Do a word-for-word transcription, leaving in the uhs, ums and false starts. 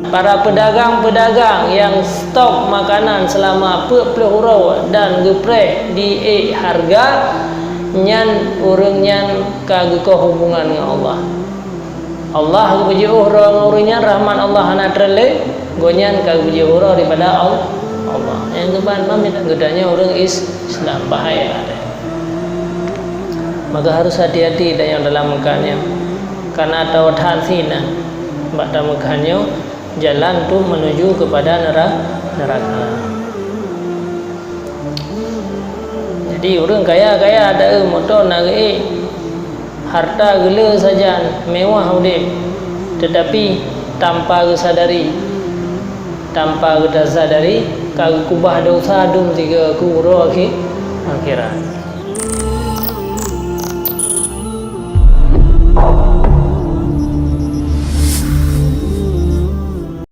Para peudagang-peudagang nyang stok makanan seulama peuet ploh uroe dan geupreh di ék hareuga, nyan ureuëng nyan ka geukoh hubungan ngon Allah. Allah geupeujeuet uroe ngon ureuëng nyan, rahmat Allah hana treun lé, gobnyan ka geupeujeuet uroe daripada Al-, Allah. Nyang keuban mamiet geutanyoe ureuëng Is-, Islam, bahaya. Maka harus hati-hati tanyoe dalam meukat nyoe. Karena atawa that sinan bak tameukat nyoe jalan tu menuju kepada nera-, neraka. Jadi ureuëng kaya-kaya ada moto na geuék, harta geule sajan, mewah udeb, tetapi tanpa geusadari, tanpa geusadari ka geukubah dosa dum sigoe keu uroe akhi-, akhirat.